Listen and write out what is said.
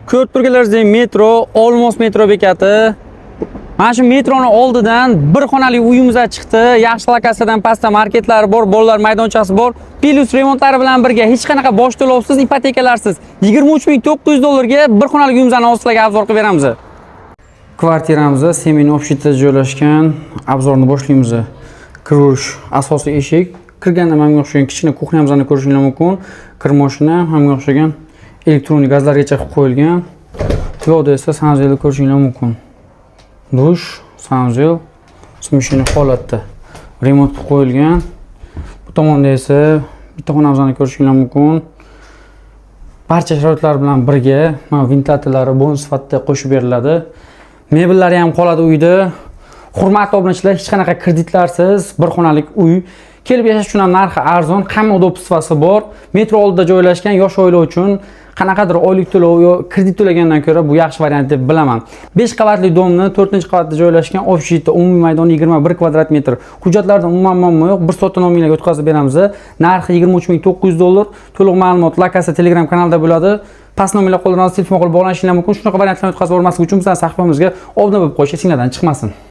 Ko'rib turganlaringizdek, metro, Olmos metro bekati. Mana shu metroni oldidan bir xonali uyimiz chiqdi. Yaxshi lokatsiyadan, pastda marketlari bor, bolalar maydonchasi bor. Плюс remontlari bilan birga hech qanaqa bosh to'lovsiz, ipotekalarsiz 23 900 dollarga bir xonali uyimizni hozir sizlarga обзор qilib beramiz. Kvartiramiz семейный общежитие joylashgan. Обзор ni boshlaymiz. Kirish asosiy eshik. Kirganda mana bunga o'xshagan kichkina кухня mizni ko'rishingiz mumkin. Kir moshina, hamga o'xshagan elektron gazlargacha qilib qo'yilgan. Bu yoqda esa санузел ni ko'rishingiz mumkin. Dush, санузел смешанный holatda remont qilib qo'yilgan. Bu tomonda esa bitta xonamizni ko'rishingiz mumkin. Barcha sharoitlar bilan birga mana ventilyatorlari bonus sifatida qo'shib beriladi. Mebellari ham qoladi uyda. Hurmatli obunachilar, hech qanaqa kreditlarsiz bir xonalik uy. Kelib yashash uchun ham narxi arzon, hamma удобство si bor. Metro oldida joylashgan, yosh oila uchun qanaqadir oylik to'lov yo kredit to'lagandan ko'ra bu yaxshi variant deb bilaman. 5 qavatli дом ni 4-qavatda joylashgan общежитие, umumiy maydoni 21 kvadrat metr. Hujjatlarda umuman muammo yo'q. 1 soatda nominglarga o'tkazib beramiz. Narxi 23 900 dollar. To'liq ma'lumot lokatsiya Telegram kanalida bo'ladi. Past nomerlar qo'llanib telefon qilib bog'lanishingiz mumkin. Shunaqa variantlarni o'tkazib yubormaslik uchun bizning sahifamizga obuna bo'lib qo'yish esinglardan chiqmasin.